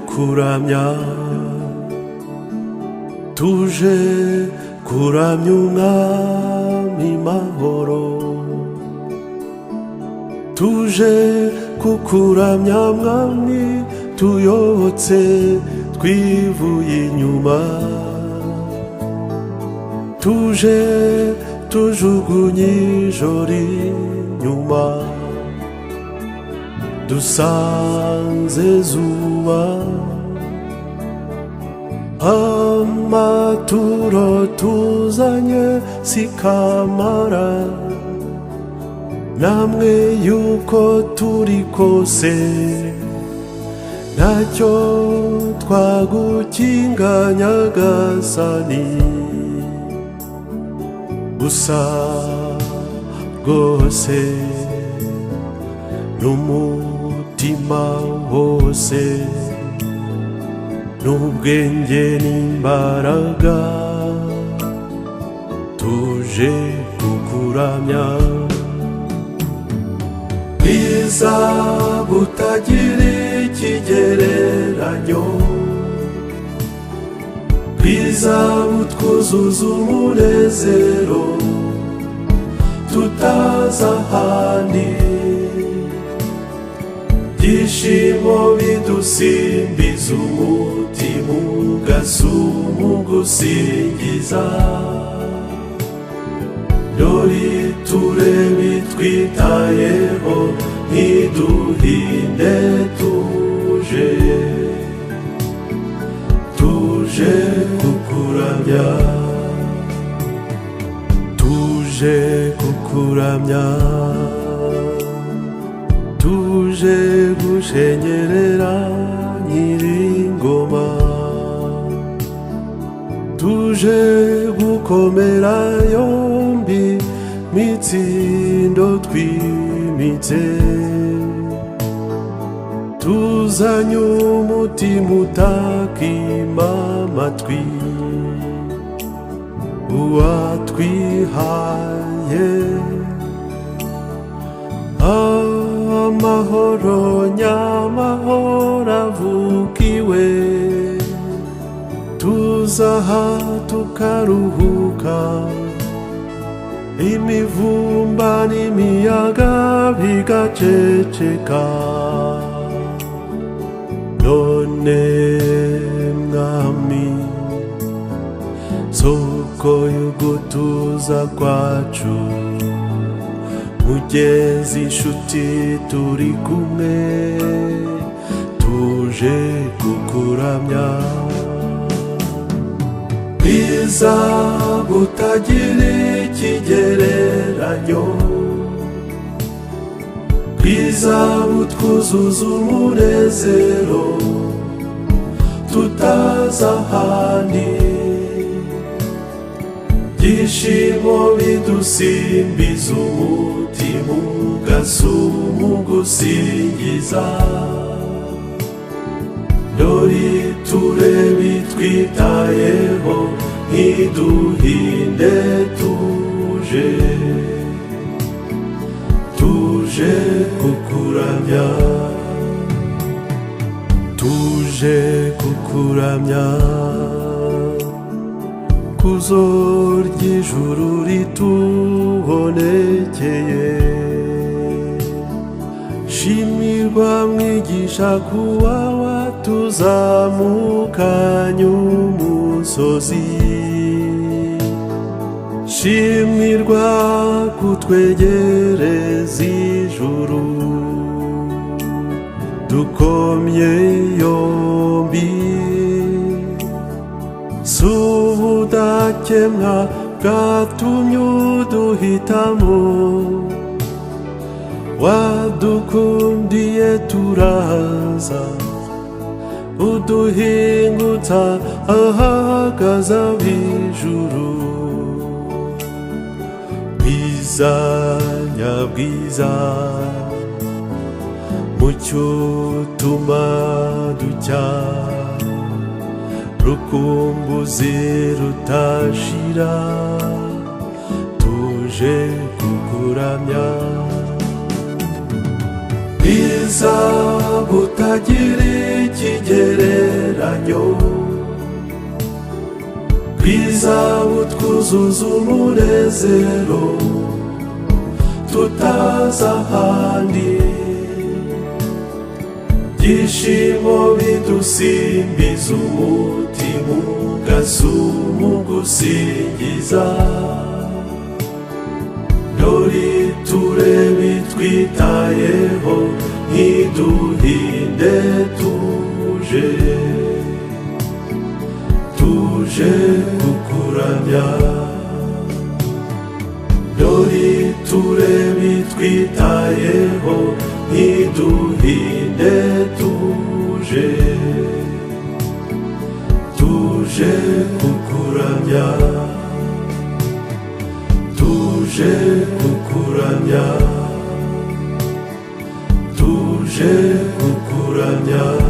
Kukuramya, tuje kuramya Umwami mahoro, tuje kukuramya Mwami, tuyobotse twivuye inyuma, tuje tujugunye ijoro inyuma, dusanze zuba. Amaturo tuzanye sikamara, namwe yuko turi kose ntacyo twagukinga Nyagasani, gusa rwose n'umutima wose n'ubwenge n'imbaraga tuje kukuramya. Bwiza butagira ikigereranyo, bwiza butwuzuza umunezero tutazi ahandi, byishimo bidusimbiza umutima ugasuma ugusingiza, dore turebe twitayeho ntiduhinde, tuje, tuje kukuramya, tuje kukuramya, tuje gushengerera Nyiringoma, tuje gukomera yombi mitsindo twimitse, tuzanye umutima utakima amatwi uwatwihaye amahoro nyamahoro avukiwe, tuzaha tukaruhuka imivumba n'imiyaga bigaceceka. None Mwami, soko y'ugutuza kwacu, mugezi inshuti turi kumwe, tuje kukuramya. Bwiza butagira ikigereranyo, bwiza butwuzuza umunezero tutazi ahandi, byishimo bidusimbiza umutima ugasuma ugusingiza, dore turebe twitayeho ntiduhinde, tuje, tuje kukuramya, tuje kukuramya. Kuzo ry'ijuru ritubonekeye, shimirwa Mwigisha kuba watuzamukanye umusozi, shimirwa kutwegereza ijuru, dukomye yombi. Si ubudakemwa bwatumye uduhitamo, wadukundiye turaza, uduhingutsa ahahagaze ab'ijuru. Bwiza nyabwiza, mucyo utuma ducya, rukumbuzi rutashira, tuje kukuramya. Bwiza. Bwiza butagira ikigereranyo, bwiza butwuzuza umunezero tutazi ahandi, byishimo bidusimbiza umutima ugasuma ugusingiza. Dore turebe twitayeho, ntiduhinde, tuje, tuje kukuramya. Dore turebe twitayeho, ntiduhinde, tuje, tuje kukuramya, tuje kukuramya, tuje kukuramya.